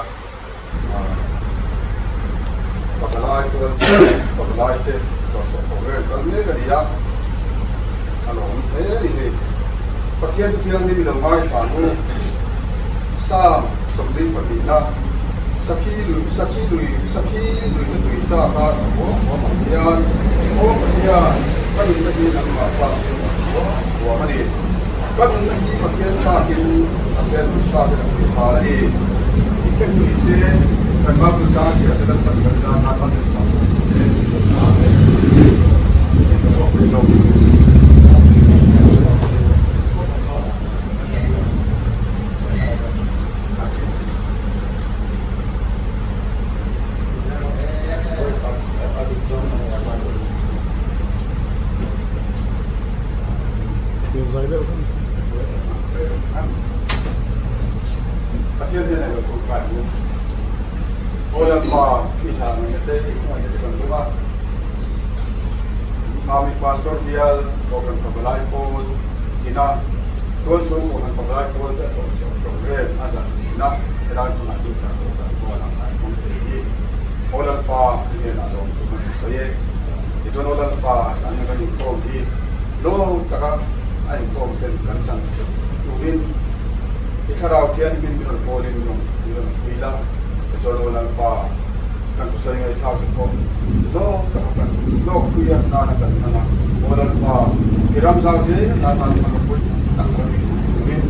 a. Pavalai chuan pavalai te tawhsawh program kal mek a ni a, a lawm hle a ni hei. Pathian chu thianghlim i lo ngaithla ang u. Psalm 42na, Sakhi lui sakhi lui sakhi luite tui chak a tha huam huam ang hian, Aw Pathian, ka nunna hi nangmah chakin a tha huam huam a ni. Ka nunna hi Pathian chakin Pathian nun chakin a pui phal a ni. I thleng ni se, kan Bible chang chhiar te Lalpan kan zan nan hman leh sak ni se. Amen. Hei ka pawh peih lo. Pathian hian eng lo tur kai ang u. Aw Lalpa, i zah ngaihna te, i khawngaihna te kan tum a. Mami Pastor bial Kohhran Pavalai Pawl ina tualchhung Kohhran Pavalai Pawl te a tlawh chhuah program a zan tina helai hmunah hi kan Kohhran hual ang an hmang thei hi. Aw Lalpa, i hnenah lawmthu kan sawi e. Tichuan Aw Lalpa, zan kan inkhawm hi lawm taka a inkhawm ten kan chan theuh turin i thlarau thian hmin min rawn pawlin min rawn min rawn pui la, tichuan Aw Lalpa, kan thusawi ngaihthlak te pawh lawm taka kan lawk pui a nana kan hman a, Aw Lalpa, i ram zau zel nan nan hman ropui tak ram i hmu turin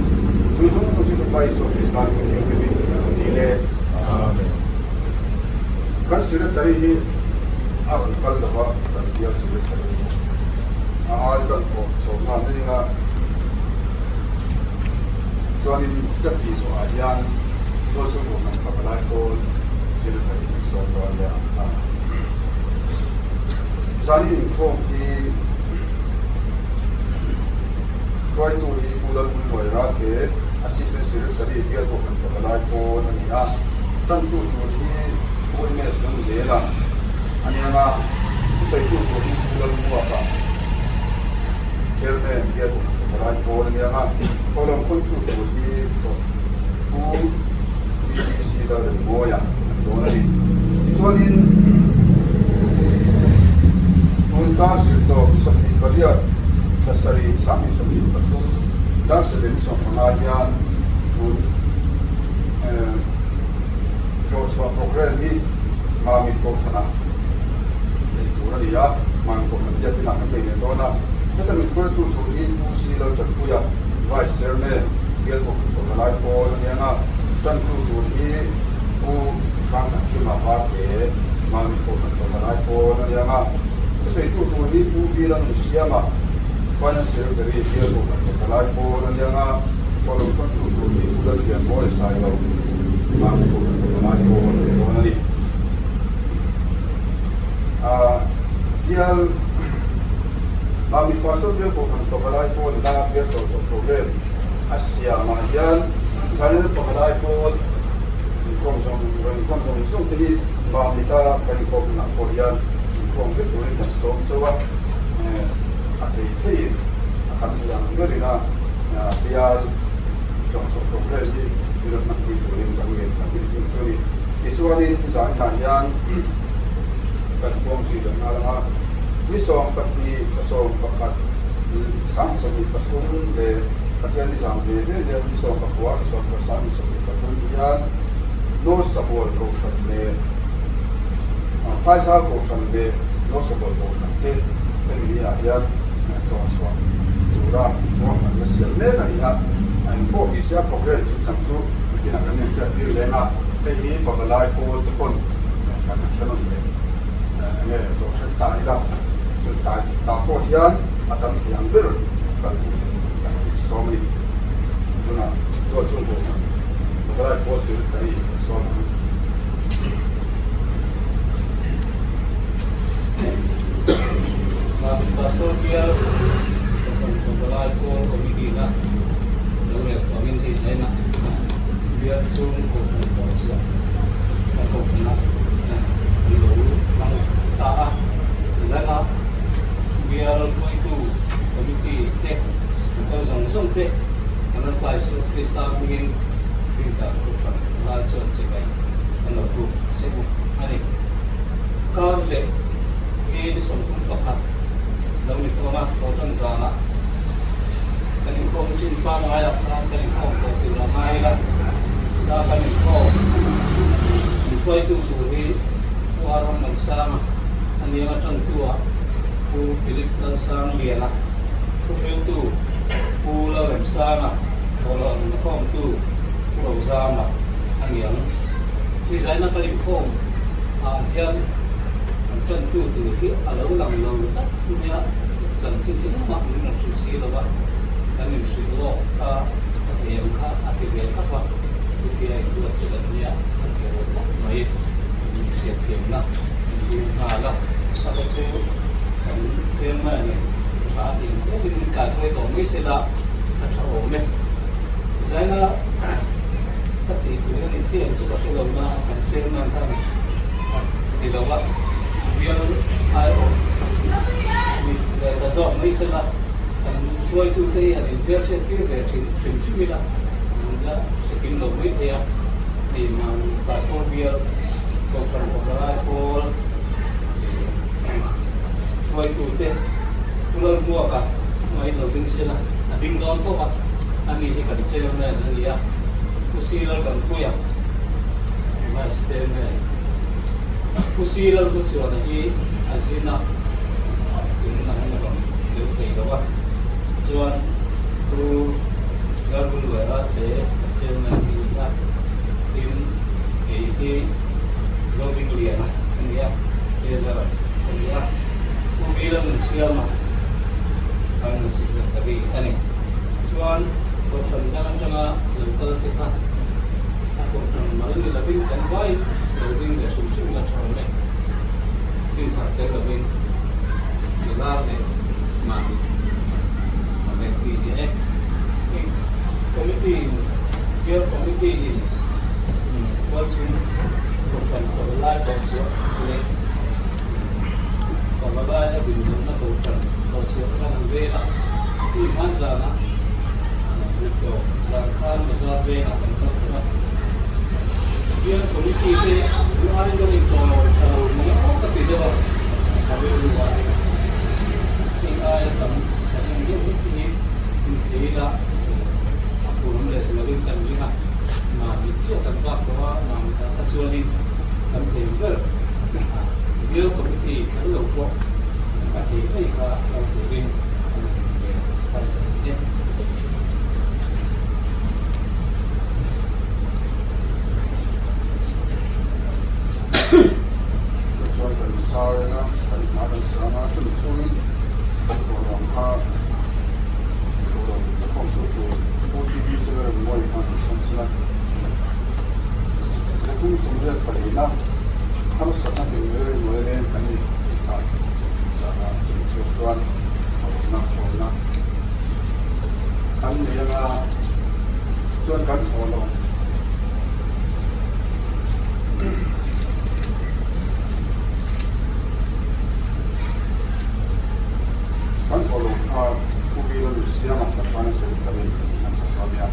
chu zawng zawng chu Fapa Isua Krista hming thianghlimin kan rawn dil e. Amen. Kan secretary hi a rawn kal lo va, kan bial secretary a ai kan pawh chho nghal mai a, chuanin ka tih zawhah hian Tual chu hmuh hman ka lai pawl secretary kan sawm dawn nia a. Zani inkhawm hi hruaitu hi Pu Lalhmuhnuai Ralte, Assistant Secretary bial pawh kan ka lai pawl a ni a, tantu tur hi Pu MS Lungzela a ni ang a, thusawitu tur hi Pu Lalmuaka, Chairman bial pawh kan ka lai pawl a ni ang a, thawhlawm khawntu tur hi Pu BBC Lalremmawia a ni dawn a ni. Tichuanin tun kar zirtawp 28 thla sarih 2023 dar 7:15 hian tun tlawhchhuah programme hi Mamit Kohhranah nei tur a ni a, Mamit Kohhran biakinah kan nei leh dawn a. Heta min hruaitu tur hi Pu Si Lalchanpuia, Vice Chairman, Bial Kohhran Kawtalai Pawl a ni ang a, tantu tur hi Pu Hrangthankima Varte, Mamit Kohhran Kawtalai Pawl a ni ang a, thusawitu tur hi Pu Vila Nunsiama, Finance Secretary, Bial Kohhran Kawtalai Pawl a ni ang a, Thawhlawm tantu tur hi Pu Lallianmawia Sailo, Mamit Kohhran Kawtalai Pawl a ni dawn a ni. Bial Mamit Pastor Bial Kohhran Pavalai Pawl ina Bial Tlawhchawp Program a siamah hian China Pavalai Pawl inkhawm zawng rawn inkhawm zawng zawng te hi Mamita kan inkhawm hunah pawh hian inkhawm vek turin kan sawm chauh a, a thei theiin a tam thei ang berina Bial Tlawhchawp Program hi min rawn hmanpui turin kan ngen tak em em chu a ni. Tichuanin zanah hian kan huang zui leh nghal ang a, ni 12 thla 11 2023 leh Pathian ni zang ve ve hian ni 19 thla 11 2023 hian North Sabual Kohhran leh Phaizau Kohhran leh North Sabual Kohhran te hemi ni ah hian tlawng chhuah tura ruahmanna siam mek a ni a, engpawh ni se a program kimchang chu nakinah kan inhriattir leng a. Hei hi pavalai pawl te pawn kan han hre nawn leh enge lo hre ta ila chu tai tah pawh hian a tam thei ang ber kan kan sawm a ni. Tunah tual chhung pawh hian pavalai pawl chu kan in sawm ang. Mahni Pastor bial pavalai pawl committee na lo rel vangin hei zaina bial chhung kohhran pawh chuan kan kohhrana an lo hmang ta a, zaina bial hruaitu committee te motor zawng zawng te kan Lalpa Isua Krista hmingin rindan kohhran lai chuan chibai. nia tantu-ah Pu Philip Lalsangliana, thuhriltu Pu Lalremsanga, thawhlawh nunkhawmtu Pu Rozama a ni ang. Ni zaina kan inkhawm ah hian kan tantu tur hi a lo lang lo tlat nia chanchin chu engmah min rawn hrilh si lo va, kan inhrilh lawk kha ka thei ang kha a ti ve thlap a, chutia inruat chu kan nia a ti lo khawp mai. Hriatthiamna min dil nghal a, taka chu kan chairman in tha a tih zetin min kaihruai tawh mai se la a tha awm e. Zaina ka tih tur a ni chiah ang chu ka hre lo na kan chairman khan a ti lo a, bial aiawh ni leh ta zawk mai se la kan hruaitute hi han inhmelhriat tir ve thin hrim hrim ila an la hrekim lo mai thei a, hei mahni pastor bial Kohhran Pavalai Pawl hruaitute Pu Lalhmuaka hnuaiin lo ding sela a ding dawn tho a, ani hi kan chairman a ni a, Pu Si Lalkanpuia Vice Chairman, Pu Si Lalhmuchhuana hi a zin a, tunah hian a rawn deuh thei lo a, chuan Pu Lalbuluaia te kan chairman hi a ni a, tin Kei hi Zoringliana a ni a, Treasurer ka ni a, Pu Vila Nunsiama Finance Secretary a ni. Chuan Kohhran dang atanga lo kal te kha a Kohhran mal ni lovin kan vai lo ding leh hrim hrim la tha awm e. Dinthar tel lovin bazar leh mahni a vek tih ziah e. Hei Committee in Bial Committee in Tualchhung Kohhran Pavalai Kohchhuah leh Pavalai a dinhmunna Kohhran Kohchhuah kha an vel a, tih hman zanah Hnathawh zan khan bazar vengah kan kal tawh a. Bial Committee te duh aiin kan intawiawm tha lo mai awk a ti deuh a, a rilru ah hei aia tam kan en deuh vek hi inthei ila a phuram leh zualin kan ring a. Mami chiah kan bak tawh a, Mami tah kha chuanin kan thei ber a, Bial Committee kher lo pawh a thei thei kha kal turin an rawn ve ta a ni e. Chuan kan zai a, kan hma kan sang a, chumi chhungin kan thawhlawm kha thawhlawm ka khawm tur tur OTP Seller Mawii khan kan sawn sela. Thum sawmriat pahlihna harsatna tinreng hnuai leng kan ni tih kha sahna chumi chhung chuan thawhlawmna thawhna kan nei anga chuan kan thawhlawm Kan thawhlawm kha Pu Vila Lusiama Pathian Secretary in a sak dawn nia.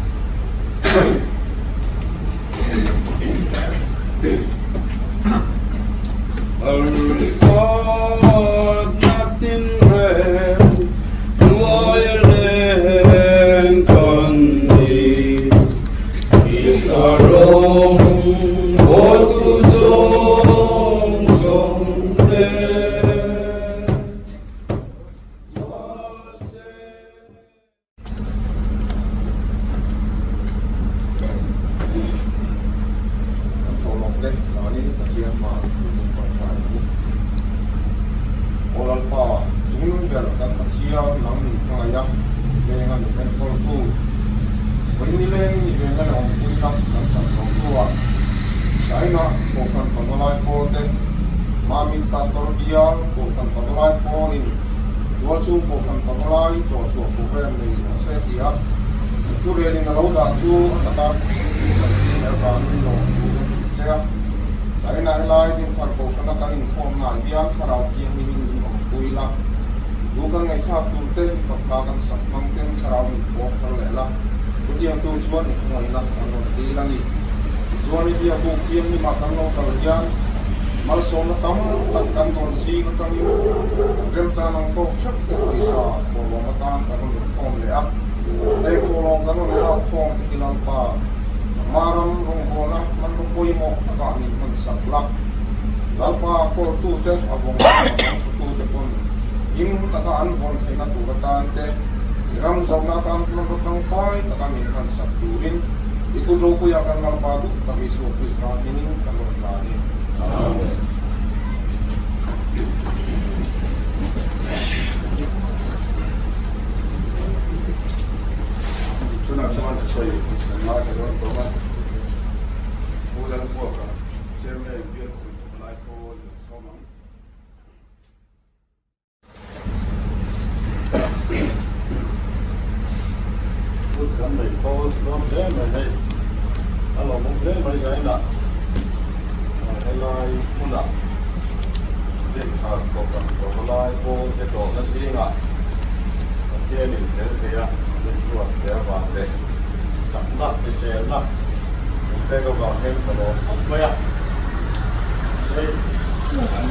Kan thawhlawm te mahni Pathian hma chu min rawn kai ang u. Aw Lalpa, chunglung ber kan Pathian nang min hmangaih a, i venga min enkawltu, vawi nilengin i venga leh awmpuina kan chan tawh hnuah China Kohhran Pavalai Pawl te, Mamit Pastor Bial Kohhran Pavalai Pawlin Tualchhung Kohhran Pavalai tlawhchhuah programme nei rawh se ti a, thurelin a lo dah chu a taka kan ti leh avangin lawm thu kan hrilh che a. China helai Dinthar Kohhrana kan inkhawmnaah hian Thlarau Thianghlimin min awmpui la, thu kan ngaihthlak tur te i fakna kan sak hmang ten Thlarau min pawk thar leh la, chutiang tur chuan i khawngaihna kan rawn dil a ni. Tichuan i biakbuk thianghlimah kan lo kal hian malsawmna tam tak kan dawn zing atangin kan remchang ang tawk theuh te pawisa thawhlawm atan kan rawn inkhawm leh a. Hei thawhlawm kan rawn lak khawm te hi Lalpa nangmah ram rawngbawlna hmanraw pawimawh takah min hman sak la. Lalpa kawltute a vawng a vawng thutute pawn him taka an vawn theihna tur atan te, i ram zohna atan hmanraw tangkai taka min hmansak turin i kut ropuia kan Lalpa duh tak Isua Krista hmingin kan rawn tla a ni. Amen. Tunah chuan sawi kan ngaithla dawn tawh a, Pu Lalbuaka Chairman bial kum palai pawl kan sawm ang. Kut kan nei thawl dawn hle mai hei, a lawmawm hle mai zainah helai hmunah Dinthar Kohhran Palai pawl te tlawhna zingah Pathianin tel thei a min ruat ve avang leh chakna hriselna min pek avang hian ka lawm khawp mai a. Hei an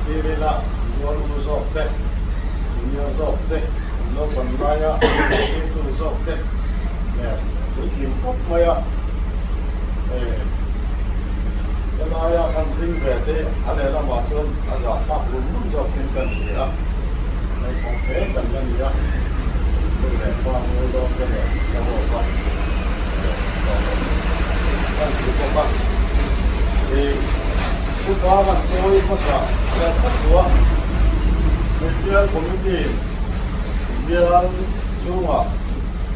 thlir ila rual u zawk te, senior zawk te, an naupan laia zirtirtu zawk te nen puitling khawp mai a. Helaia kan ring ve te a lehlamah chuan a zahthlak rum rum zawkin kan hria a, naupang hle kan la ni a, nu leh pa ngawi dawn te leh ka hawp a, hlawhawm kan ti bawk a. Ih upa kan chawi hmasa leh phawt duh a, Bial Committee bial chungah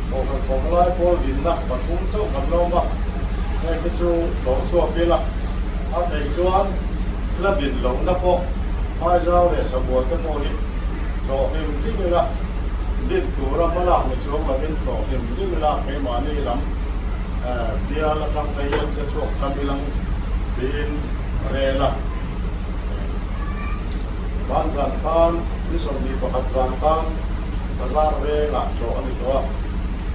Kohhran Pawnglai pawl dinna pathum chauh kan la awm a, heng hi chu hlawh chhuak ila a theih chuan la din lohna pawh Phaizau leh Sabual te pawh hi tlawh hlim hlim ila, din tura hmalak ni chuang lovin tlawh hlim hlim ila keimahni lam bial atang te hian che chhuak tam ilang tiin rel a. Van zan khan ni 21 zan khan bazar vengah tlawh a ni tawh a,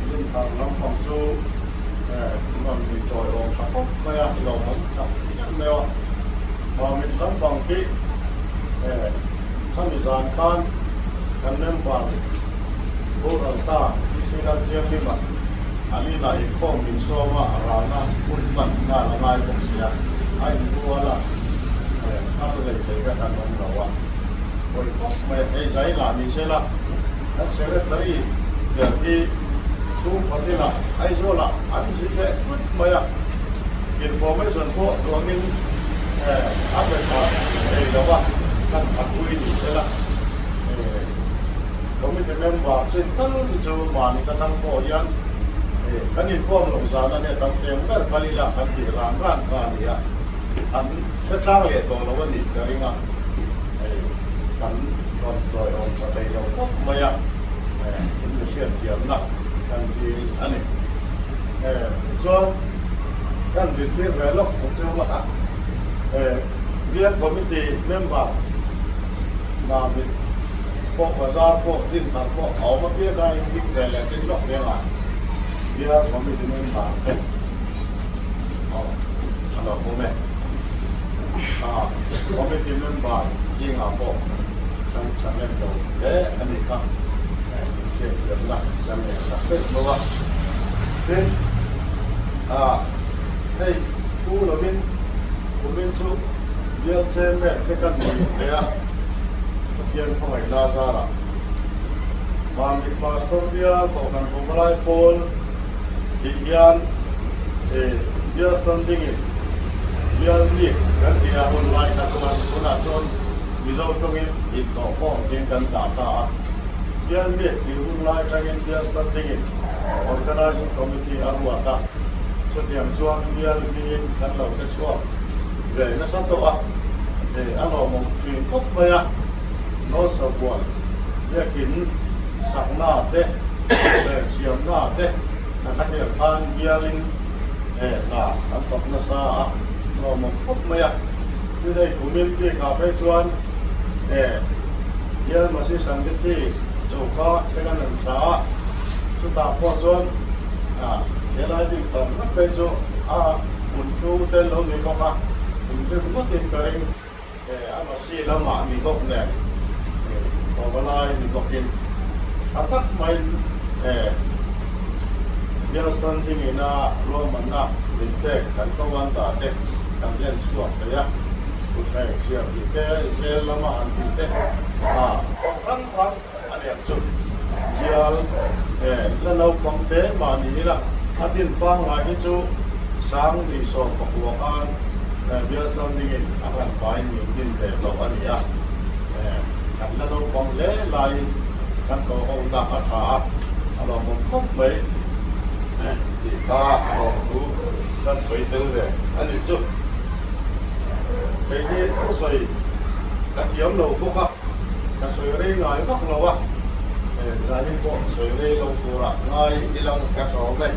Dinthar lampang chu rawn in tawiawm tha khawp mai a, lawmawm tak em mai a. Mamit lampang khi khami zan khan kan member boral ta PC Lalthianghlim-a an inah inkhawm min sawm a, ralna hun hman nghal a ngai bawk sia, a inrual a. A hlu lei thei kha kan awm lo a, pawi khawp mai a, hei zai lah ni se la, kan secretary ber hi chhungkhaw inah Aizawlah an zin leh thut mai a, information pawh duangin a pe tha thei lo a, kan thatpui ni se la, committee member chin tal hi chu mahni ka tang pawh hian kan inkhawm loh zan a nia, tam tlem ber kal ila kan tih ran ran kha a ni a. An hre tlang leh tawh lo a nih ka ring a, hei kan rawn chawiawm tha thei lo khawp mai a, in mi hriatthiamna kan dil a ni. Tichuan kan dintir ve lawk ang chu a, Bial Committee member Mamit pawh bazar pawh dinthar pawh a awm apiang a in ding ve leh chin lawk reng a, Bial Committee member te aw. A lo awm e. Committee member zingah pawh kan thahnem lo hle a ni kha. Inhriatthiamna kan nei sak vek bawk a. Tin, hei thu lovin kumin chu bial chairman te kan ni hle a, Pathian khawngaihna zarah Mamit Pastor bial Kohhran Pawmalai Pawl tih hian Bial standing in bial nik kan tih a hun lai kha chuan tunah chuan Mizo tawngin inhlawhkhawm tiin kan dah ta a. Bial nik tih hun lai atangin bial standing in Organizing Committee a ruat a, chutiang chuan bial hmingin kan lo che chhuak ve nasa tawh a, a lawmawm thin khawp mai a. North Sabual biakin sakna te leh thiamna te a hla hel khan bialin he hna an thawk nasa a, lawmawm khawp mai a. Tin hei kumin bikah phei chuan he bial Masi Sangiti choka thleng an sa a, chutah pawh chuan helai bik tam tak phei chu a hun thu tel lo ni bawk a, inrim ngawtin ka ring. A Masi lamah ni bawk nen Pavalai ni bawkin tha tak maiin bial standing ina ruahmanna min pek kan ko an dah te kan len chhuak thei a. Thutthleng siam tih te, zel lama han tih te a kawng hrang hrang a ni ang chu. Bial la naupang te mah ni ila a din pangngai hi chu Sangni 19 khan Bial standing in a hlan pahin min din ve tawh a ni a. Kan la naupang hle laiin kan tawh ho na a tha a, a lawmawm khawp mai tih kha lawmthu kan sawi tel ve a nih chu. Kei hi thusawi ka thiam lo bawk a, ka sawi rei ngai vak lo a, zanin pawh sawi rei lo turah ngai ilang ka tha awm e.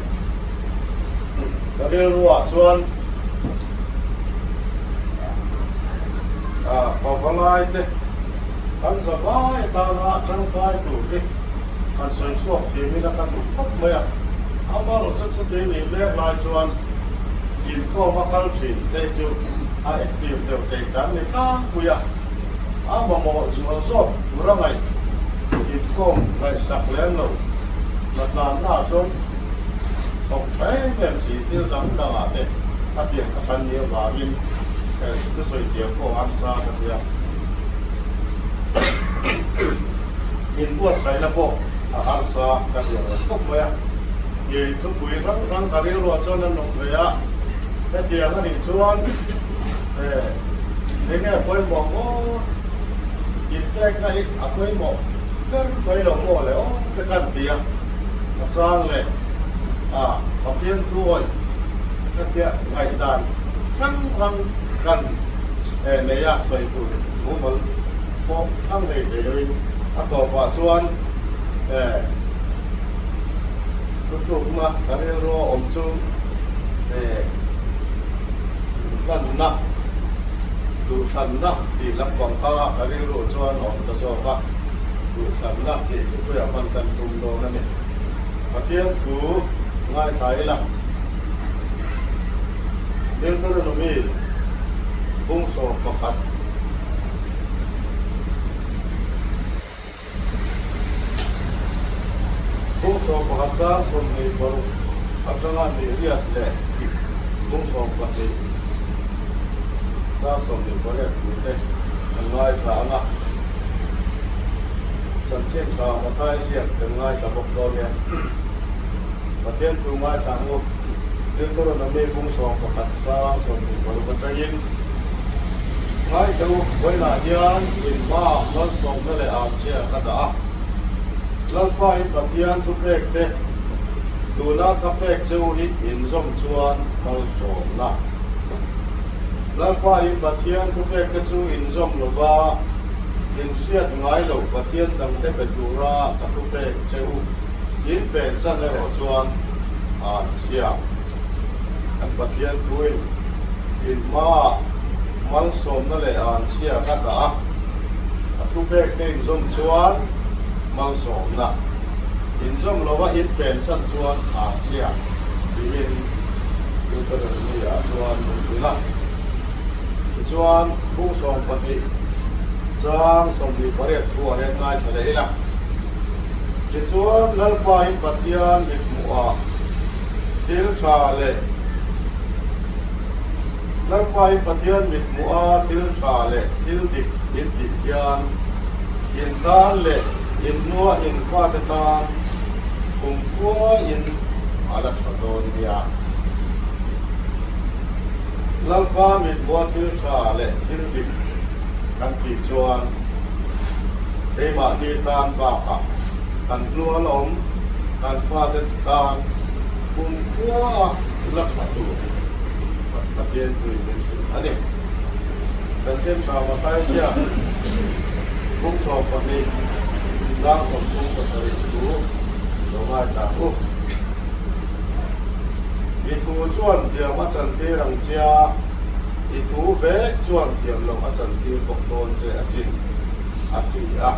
Ka rilruah chuan pavalai te kan zavai atana tangkai tur hi kan sawi chhuak thiam ila ka duh khawp mai a, amaherawhchu chuti nih mek lai chuan inkhawm a kal thin te chu a active deuh thei kan ni tlangpui a, a mamawh zual zawk tur a ngaih inkhawm ngaihsak lem lo hnatlânna ah chuan thawk tha em em si thil dang dangah te a pian ka hran ni avangin thusawi thiam pawh harsa ka tia. Inbuatsaihna pawh a harsa ka ti ang khawp mai a, i thupui hrang hrang ka rilruah chuan an awm ve a, hetiang a nih chuan eng nge pawimawh maw inpekna hi a pawimawh ber mai lo maw le aw te khan ti a, a chang leh a Pathian thu awih ka tia ngaihdan hrang hrang kan nei a sawi tur mumal pawh thlang nei thei loin a tawpah chuan thutlukna ka rilru a awm chu hlanna duhthlanna tih lampang kha ka rilru chuan a awm ta zawk a, duhthlanna tih thupuiah hman kan tum dawn a ni. Pathian thu ngaithla ila Deuteronomy bung 11. Bung 11 chang 26 atanga ni riat leh bung 12 chang 28 tute kan ngaithla ang a, chanchin tha Mathai ziak kan ngaithla bawk dawn nia. Pathian thu ngaithla ang u, Deuteronomy bung 11 chang 26 atangin. Ngaithla u, vawiinah hian in hmaah malsawmna leh archia ka dah a. Lalpa in Pathian thupek te, tuna ka pek che u hi in zawm chuan malsawmna. Lalpa in Pathian thupek te chu in zawm lova, in hriat ngai loh Pathian dangte pe tura ka thupek che u in pensan erawh chuan archia kan Pathian thuin in hmaah malsawmna leh anchhia ka dah a, a thupek te inzawm chuan malsawmna, inzawm lova in pensan chuan anchhia tiin Deuteronomy-ah chuan min hrilh a. Tichuan, bung 12 chang 28 thuah hian ngaithla leh ila. Tichuan, Lalpa in Pathian mithmuhah thil tha leh Lalpa in Pathian mithmuha thil tha leh thil dik in tih hian in tan leh in hnua in fate tan kumkhua in a la tha dawn nia. Lalpa mithmuha thil tha leh thil dik kan tih chuan keimahni tan bakah kan hnua la awm kan fate tan kumkhua la tha tur Pathian thuin min hrilh a ni. Chanchin tha Mathai ziak bung 12 chang 37 thu lo ngaithla ang u. I thu chuan thiam a chantir ang chia, i thu vek chuan thiam loh a chantir bawk dawn che asin, a ti a.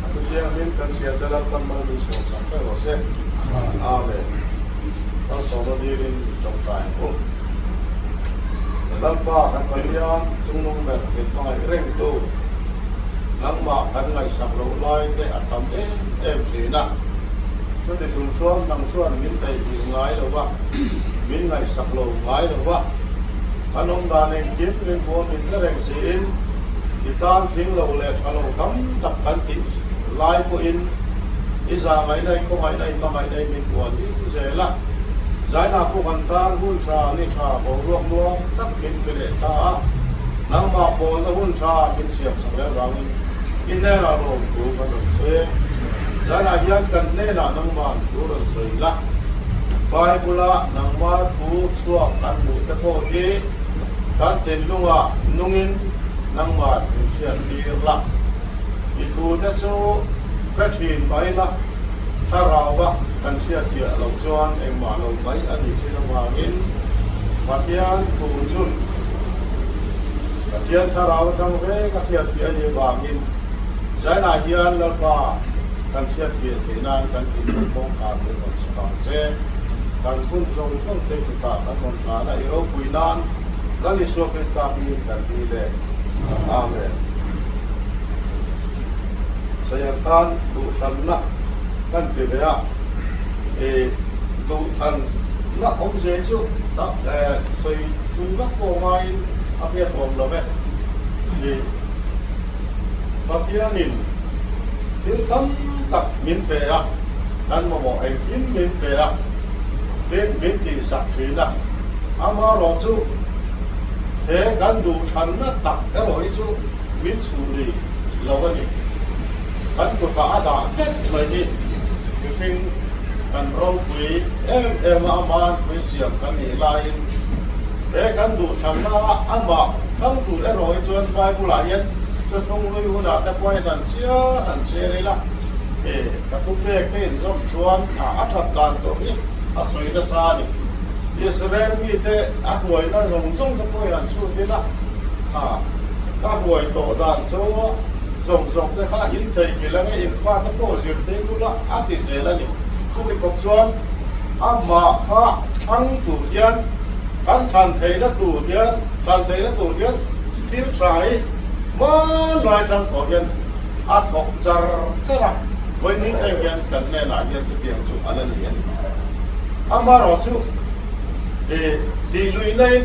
A thuthianghlim kan chhiar te Lalpan mal min sawm sak vek rawh se. Amen. Malsawmna dilin i tawngtai ang u. Lalpa kan Pathian chungnung ber min hmangaih rengtu, nangmah kan ngaihsak loh lai te a tam em em thin a. Chuti chung chuan nang chuan min daihhilh ngai lo va, min ngaihsak lo ngai lo va. Kan awm dan engkim min hmuam min hre reng siin i tan tling lo leh tha lo tam tak kan tih lai pawhin i zahngaihna, i khawngaihna, i hmangaihna i min huan ding zel a. Zainah pawh kan tan hun tha, ni tha, boruak nuam tak min pe leh ta a. Nangmah pawlna hun tha min siam sak leh avangin i hnenah lawm thu kan rawn sawi e. Zainah hian kan hnenah nangmah thu rawn sawi la. Bible-a nangmah thu chhuak kan hmuh te pawh hi kan thinlungah nungin nangmah min hriat tir la. I thu te chu hre thin mai la, thlarau-a kan hriatfiah loh chuan engmah lo mai a nih thin avangin Pathian thu chu Pathian thlarau atang vek a hriatfiah a nih avangin Zainah hian Lalpa kan hriatfiah theih nan kan thinlung kawngkhar min rawn chhuk ang che. Kan hun zawng zawng te kutah kan rawn hlan a, i ropui nan Lal Isua Krista hmingin kan dil e. Amen. Sawiah khan duhthlanna kan ti ve a, i duhthlanna awmzia chu sawi thui vak pawh ngaiin a hriat awm lo ve. I Pathianin thil tam tak min pe a, kan mamawh engkim min pe a, tin min tihsak thin a, amaherawhchu he kan duhthlanna tak erawh hi chu min chhuh rih lo a ni. Kan kutah a dah tlat mai hi mihring kan ropui em em a, ama'n pui siam kan nih laiin he kan duhthlanna a amah thlang tur erawh hi chuan Bible-ah hian thuthlung hlui hunah te pawh hian an chhiar an chhiar ila e ka thupek te inzawm chuan a that dan tawh hi a sawi nasa a ni. Israel mite a hnuaina zawng zawng te pawh hi an chhut ila a ka hnuai tawh dan chu zawng zawng te kha in theihnghilh ange in fa te pawh zir thei bula a ti zel a ni. Chuti kawp chuan amah kha thlang tur hian kan thlan theihna tur hian thlan theihna tur hian thil tha hi hmanlai tang tawh hian a thawk char char a, vawiin thleng hian kan hnenah hian chutiang chu a la ni a ni. Amaherawhchu ih tih luihnain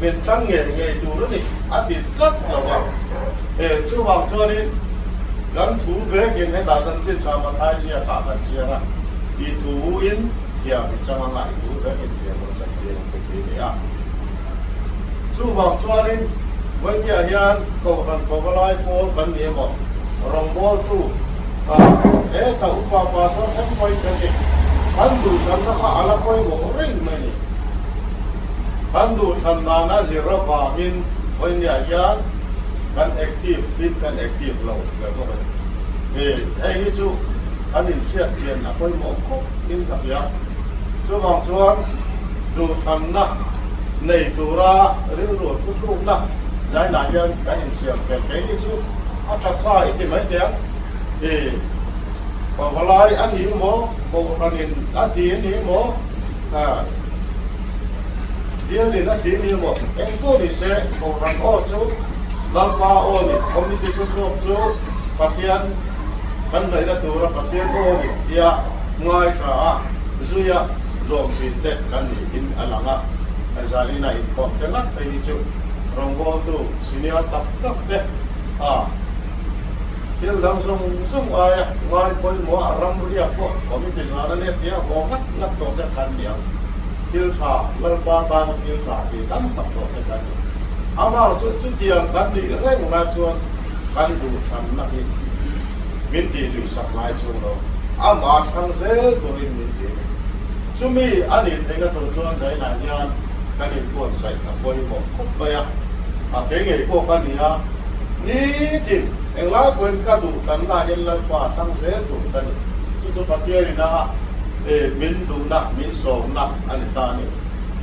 min thlang ngei ngei tur a ni a ti tlat lo a, eh chuvang chuanin kan thu vekin hetah chanchin tha Mathai ziakah kan chiang a, i thuin thiam i chang anga i thu vekin thiam rawn chan tir ang che tih a ni a. Chuvang chuanin Vawinia hian Kohhran Pavalai pawl kan ni emaw rawngbawltu heta upa pastor thleng pawhin kan ni. Kan duhthlanna kha a la pawimawh reng mai a ni. Kan duhthlan nana zir avangin Vawinia hian kan active fit kan active lo ber bawk a ni. Hei hi chu kan inhriat chian a pawimawh khawp in ka hria. Chuvang chuan duhthlanna nei tura rilru thuthlukna zainah hian kan insiam fel thei ni chu a tha sa i ti mai teh ang. I pavalai a ni maw, kohhranin a ti a ni maw, bialin a ti a ni maw, eng pawh ni se kohhran aw chu Lalpa aw ni, committee thuchhuak chu Pathian kan ngaihna tura Pathian aw ni tia ngaithla a, zuia zawm thin te kan niin a lang a, zanin a inkhawm te ngat phei hi chu rawngbawltu senior tak tak te a thil dang zawng zawng aia ngai pawimawh a ram riak pawh committee zan a nia tia haw ngat ngat tawh te kan ni ang. Thil tha Lalpa tana thil tha tih tam tak tawh te kan ni. Amah chu chutiang kan nih reng lai chuan kan duhthlanna hi min tih luihsak ngai chung lo, amah thlang zel turin min ti a ni. Chumi a nih theihna tur chuan Zainah hian kan inbuatsaih a pawimawh khawp mai a, a kei ngei pawh ka ni a, nitin englai pawhin ka duhthlanna hian Lalpa thlang zel tur ka ni. Chu chu Pathianin a min duhna, min sawmna a ni ta a ni.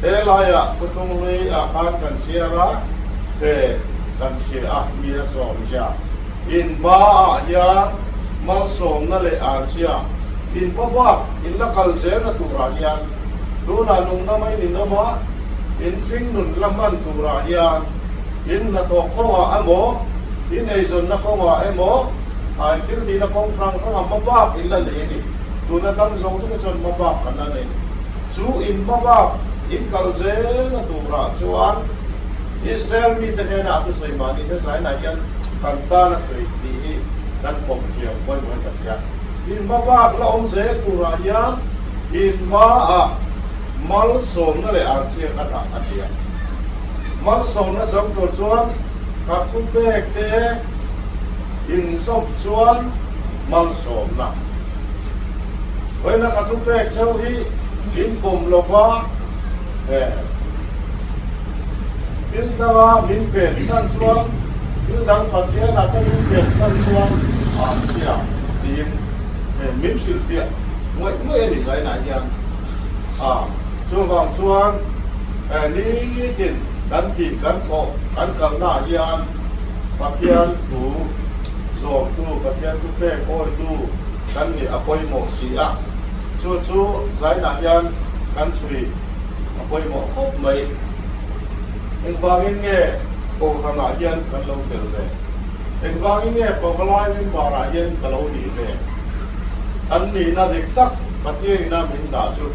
He laiah Thuthlung Hlui ah khan kan chhiar a, he kan hria a, mi a sawm zia. In hmaah hian malsawmna leh anchhia in hma bak in la kal zelna turah hian tunah nungna mai nin awm a, in hring nun la hman turah hian in hnathawh kawngah emaw, in eizawnna kawngah emaw, ai thil tihna kawng hrang hrangah hma bak in la nei a ni. Tuna dam zawng zawng hi chuan hma bak kan la nei. Chu in hma bak in kal zelna turah chuan. Israel mite hnena a thusawi mahni te zainah hian kan tan a sawi tih hi kan pawm thiam pawimawhin ka hria. In hmabak la awm zel turah hian in hmaah malsawmna leh archia ka dah a ti a. Malsawmna chang tur chuan ka thupek te inzawm chuan malsawmna. Vawiina ka thupek chauh hi in pawm lova thil danga min pensan chuan thil dang Pathianah te min pensan chuan archia tiin min hrilhfiah ngawih ngawih a ni zainah hian. Chuvang chuan nitin kan tih kan thawh kan kalnaah hian Pathian thu zawmtu, Pathian thu pek awitu kan nih a pawimawh si a, chu chu zainah hian kan chhui a pawimawh khawp mai. Engvangin nge Kohhranah hian kan lo tel ve? Engvangin nge Pavalai member-ah hian ka lo nih ve? Kan nihna dik tak Pathianina min dah chu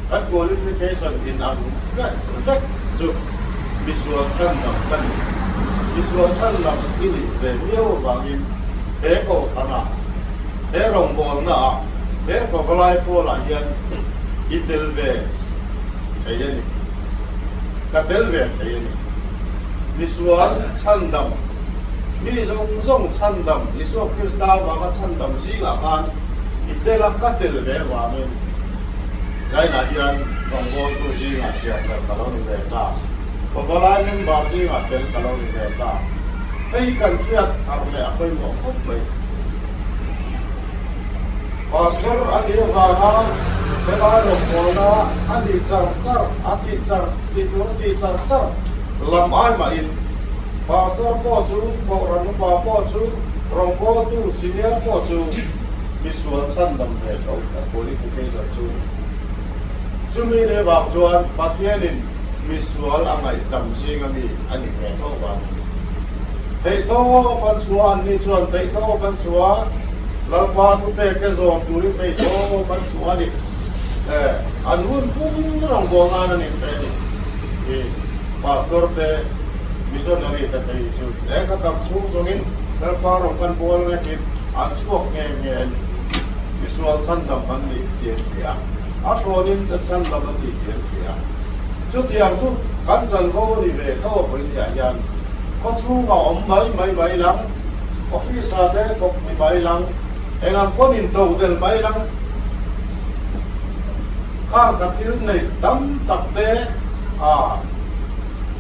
kan qualification in ang vek vek chu misual chhan lam ka ni. Misual chhan lam i nih ve miau avangin he kohhranah, he rawngbawlnaah, he pavalai pawlah hian i tel ve thei a ni. Ka tel ve thei a ni. Misual chhandam, mi zawng zawng chhandam, Isua Krista avanga chhandam zingah khan i tel a, ka tel ve avangin Zainah hian rawngbawltu zingah chhiar tel ka lo ni ve ta, pavalai member zingah tel ka lo ni ve ta. Hei kan hriat thar leh a pawimawh khawp mai. Pastor a nih avanga helai rawngbawlna a nih char char, a tih char tih tur a tih char char lam ai mahin Pastor pawh chu, Kohhran upa pawh chu, rawngbawltu senior pawh chu misual chhandam ve tho a qualification chu ni. Chumi leh vang chuan Pathianin misual a ngaihdam zinga mi a ni ve tho vangin theihtawp an chhuah an nih chuan theihtawp an chhuah Lalpa thupek te zawm turin theihtawp an chhuah a ni. An hun pum rawngbawlnain an inpe a ni. I Pastor te Missionary te phei hi chu lehkha tam chhung zawngin Lalpa rawng kan bual ngekin an chhuak nge nge a ni. Misual chhandam an nih tih an hria. A thlawnin che chhandam a ni tih an hria. Chutiang chu kan chanvo a ni ve tho a vawinia hian khawchhunga awm mai mai mai lang, office-ah te thawk ni mai lang, eng ang pawn in do del mai lang, khang ka thil neih tam tak te, a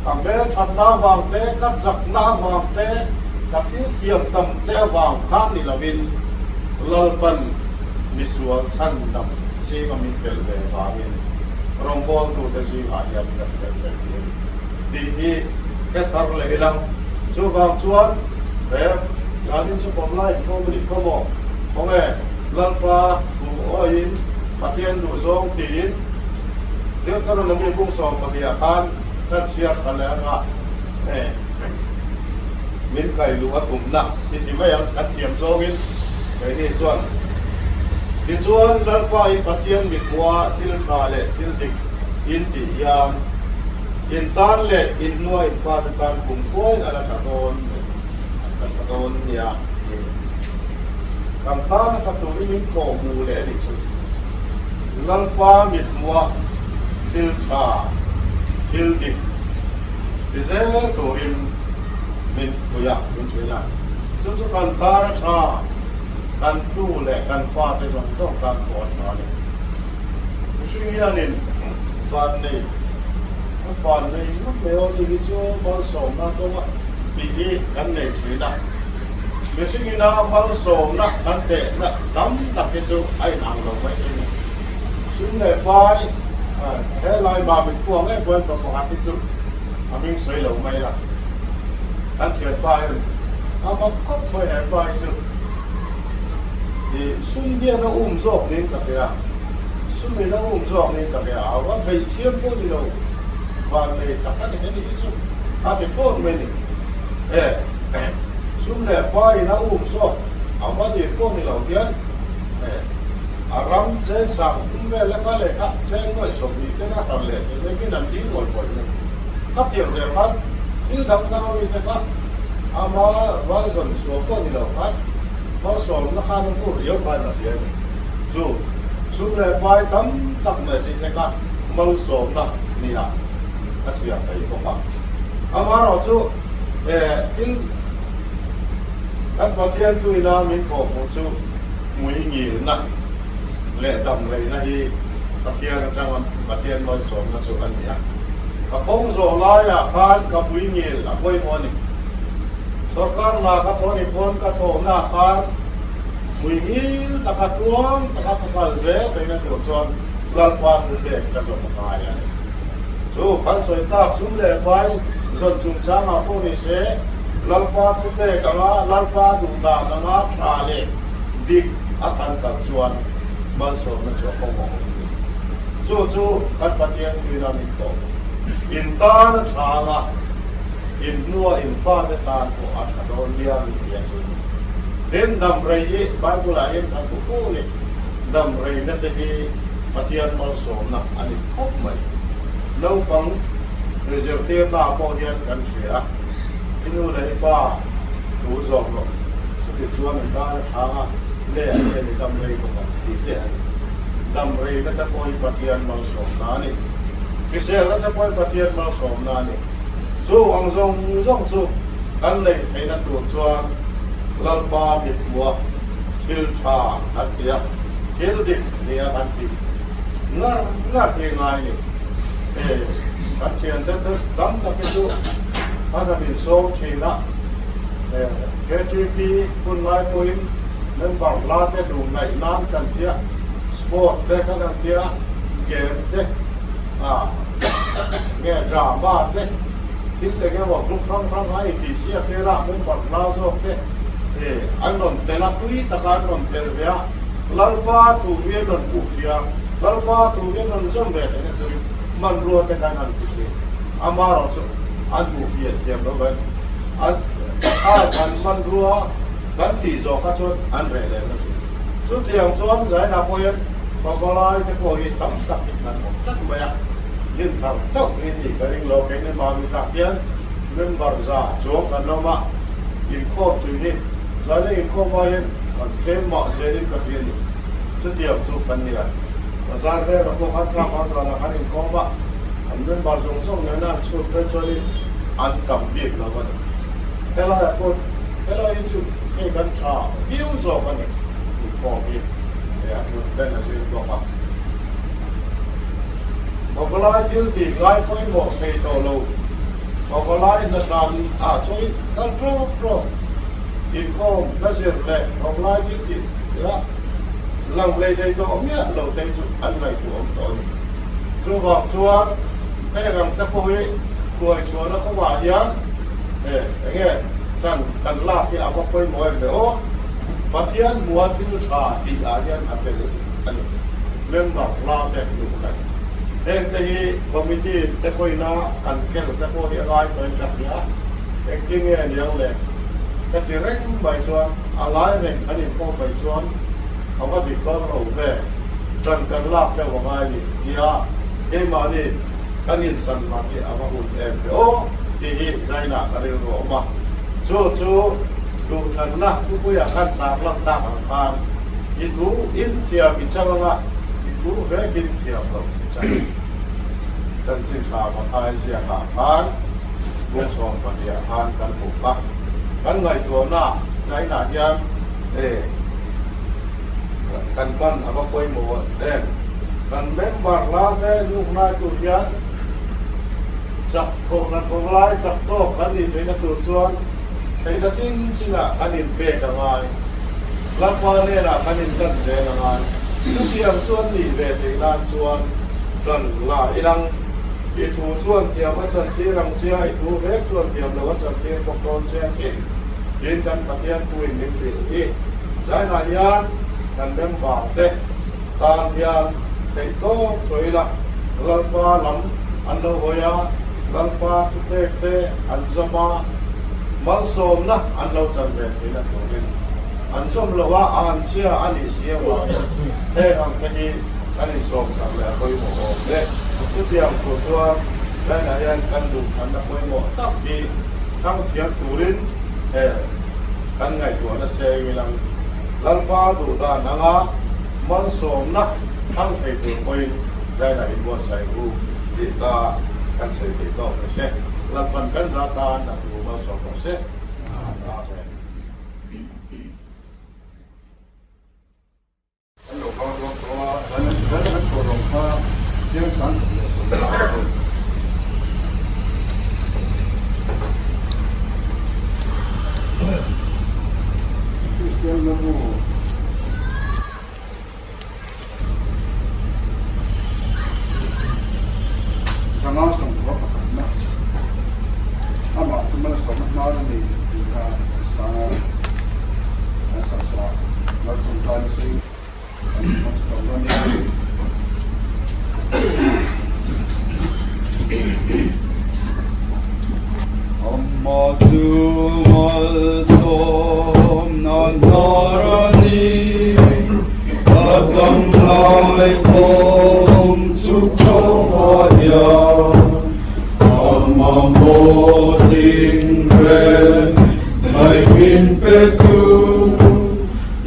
ka hmelthatna avang te, ka chakna avang te, ka thil thiam tam te avang kha ni lovin Lalpan misual chhandam zinga min tel ve vangin rawngbawltute zingah hian kan tel ve tih a ni tih hi hre thar leh ila. Chuvang chuan he zanin chu pawmlai inkhawm a nih khaw maw? Khawnge Lalpa thu awiin Pathian duhzawng tiin Deuteronomy bung 12 ah khan kan chhiar tha leh anga min kai luh a tumna i ti mai ang kan thiam zawngin keini chuan tichuan Lalpa in Pathian mithmua thil tha leh thil dik in tih hian in tan leh in hnua in fate tan kum khuain a la tha dawn a tha dawn nia Kan tana tha turin min kawh hmuh leh a nih chu. Lalpa mithmuha thil tha, thil dik ti zel turin min fuih a, min ṭhin a. Chu chu kan tana tha, kan tu leh kan fate zawng zawng tan pawh a tha a ni. Mihring hianin van nei, ka van nei ngawt mai aw tih hi chu malsawmna kawnga tih hi kan nei ṭhin a. Mihring ina malsawmna kan tehna tam tak hi chu a inang lo mai thei a ni. Sum leh pai helai mamit pawh ngei pawhin pa pakhat hi chu a hming sawi lo mai la. Kan thianpa hian a mak khawp mai he pa hi chu i sum hian a um zawk niin ka hria. Sum in a um zawk niin ka hria. A va beihchiam pawh ni lo vannei tak a ni he ni hi chu a ti phawt mai ni. Sum leh pa in a um zawk a va dir pawh ni lo hian a ram cheng sang thum vel leka lehkha cheng nuaih 20 ten a hran leh thei mai min an dil ngawih ngawih mai. Khatiang zel khan Thil dang dang a mite kha ama rual zawn chhuah pawh ni lo khan malsawmna khan a hmuh riau khan a hria a ni. Chu sum leh pai tam tak mai chi te kha malsawmna nia a chhiar thei bawk a. Amaherawhchu thil kan Pathian tuina min kawhhmuh chu hmuingilna leh damreina hi Pathian atanga Pathian malsawmna chu a ni a. Ka kawng zawh laiah khan ka hmuingil a pawimawh a ni. Sorkar hna ka thawh ni pawn ka thawhnaah khan hmuingil taka tluang taka ka kal zel theihna tur chuan Lalpa thilpek ka zawm a ngai a ni. Chu kan sawi tak sum leh pai zawn chungchangah pawh ni se, Lalpa thupek anga Lalpa duhdan anga tha leh dik a kan kal chuan malsawmna chu a pawng a awm a ni. Chu chu kan Pathian tuina min tawh. In tan a tha anga in hnua in fate tan pawh a tha dawn nia min ti a chu. Tin, dam rei hi Bible-ah hian kan hmu fo a ni. Dam reina te hi Pathian malsawmna a ni khawp mai. Naupang zirtirnaah pawh hian kan hria a, i nu leh i pa thu zawk rawh, chuti chuan i tan a thang a, le a hian i dam rei bawk ang tih te a ni. Dam reina te pawh hi Pathian malsawmna a ni. Hriselna te pawh hi Pathian malsawmna a ni. Chu ang zawng zawng chu kan neih theihna tur chuan Lalpa mithmuha thil tha kan ti a, thil dik nia kan ti ngar ngar hi ngai ni. Hei kan thiante te tam tak hi chu an han insawm thin a, KTP hun lai pawhin member hla te duh ngaih nan kan tia, sport te kan han tia, game te nge drama te thil eng emaw group hrang hrang a intihsiak te lah member hla zawk te an rawn tel a, tui taka an rawn tel ve a. Lalpa thu hi an rawn hmuh fia, Lalpa thu hi an rawn zawm ve theihna turin hmanrua te khan an ti thin. Amaherawh chu an hmuh fiah thiam lo ve. An a kan hmanrua kan tih zawh kha chuan an reh leh na thin. Chutiang chuan Zaina pawh hian pavalai te pawh hi tam tak in kan awm tlat mai a, Dinthar chauh hi ni ka ring lo, keini mahni tak hian member za chuang kan awm a, inkhawm tui hi Zaina inkhawm ai hian Kan tlem mah zelin ka hria ni. Chutiang chu kan ni a. Bazar velah pawh khan tlak a tuanah khan inkawm a, an member zawng zawng nena an chhut phei chuanin an tam bik lo a ni. Helaiah pawh helai hi chu hei kan tha viau zawk a ni inkhawm hi he a hmun ben a zir bawk a. Pavalai thil tih ngai pawimawh thei tawh lo. Pavalai hnatlan ah chuan kal tawp tawp. Inkhawm hla zir leh rawng lai thil tih ila lang hlei thei tawh miah lo te chu an ngaihtuah awm tawh a ni. Chuvang chuan heng ang te pawh hi hruai chhuahna kawngah hian eng nge tan kan lak hi a va pawimawh em le aw. Pathian hmua thil tha tih ah hian a tel a ni. Member hla te luh daih. Heng te hi committee te pawhina kan kel te pawh hi a ngai tawhin ka hria. Engtin nge niang le? Ka ti reng mai chuan a lai reng kan inpawh mai chuan a va dik dawn lo ve, ṭan kan lak deuh a ngai ni tia keimahni kan insan vat hi a va hun em ve aw tih hi Zaina ka rilru a awm a. Chu chu duhthlanna thupuiah khan tarlan tak ang khan i thu in thiam i chang anga i thu vekin thiam loh i chang. Chanchin tha Mathai ziakah khan Bawngsawm pahniha khan kan hmu kha. Kan ngaihtuahna China hian e kan hman a va pawimawh em. Kan member la te nuk nai tur hian chak kohhran kawng lai chak tawk kan nih theihna tur chuan theihna chin chinah kan inpek a ngai. Lalpa hnenah kan inlan zel a ngai. Chutiang chuan nih ve theih nan chuan tan la ilang. I thu chuan thiam a chantir ang che a, i thu vek chuan thiam lo a chantir bawk dawn che a sin. Tin, kan Pathian thuin min hrilh hi Zainah hian kan member te tan hian theih tawp sawi ila, Lalpa lam an lo hawi a, Lalpa thutlek te an zawm a, malsawmna an lo chan ve theihna turin an zawm lo a, a an chhia a nih si avangin heng ang te hi kan insawm tak leh a pawimawh awm hle. Chutiang tur chuan Zainah hian kan duhthlanna pawimawh tak hi thlang thiam turin he kan ngaihtuahna seng ilang Lalpa duhdan anga malsawmna thlang thei tur pawhin Zainah inbuatsaih u tih ka kan sawi thei tawk ni se. Lalpan kan za tan a thu malsawm rawh se. Amen. Kan lo kal dawn tawh a, kan kan thawh lawng kha chiang sang tak leh sawi ta a ni. Kristian rilru 5 sawmthua pakhatna amah chu malsawmna hnar a ni tih kha an sang a, an sak chhuah malthum tan a sawi an hmang tawh dawn nia. Amah chu malsawmna hnar a ni, a dam lai awm chu chauhva hian a mamawh tinreng mai min pe tu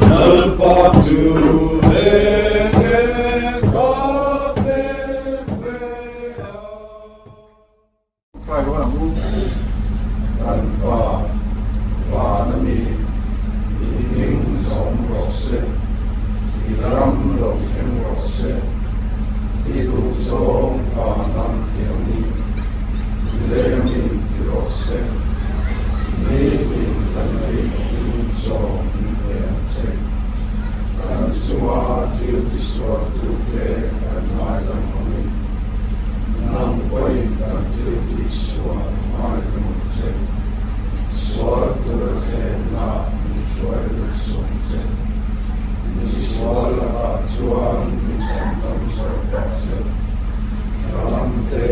Lalpa chu eng nge ka pek ve ang? Kai rual ang u. Kan Pa, Van a mi, i hming zawm rawh se, i ram lo thleng rawh se, i duh zawng van ang tiangin lengin ti rawh se, nitin kan ei tawhin chaw min pe ang che. Kan chunga thil tisualtute kan ngaidam angin, nang pawhin kan thil tihsual ngaidam ang che. Sual tura thlenna min hruai lut sawm che. Mi sual lakah chuan min chhandam zawk rawh che. Ram te.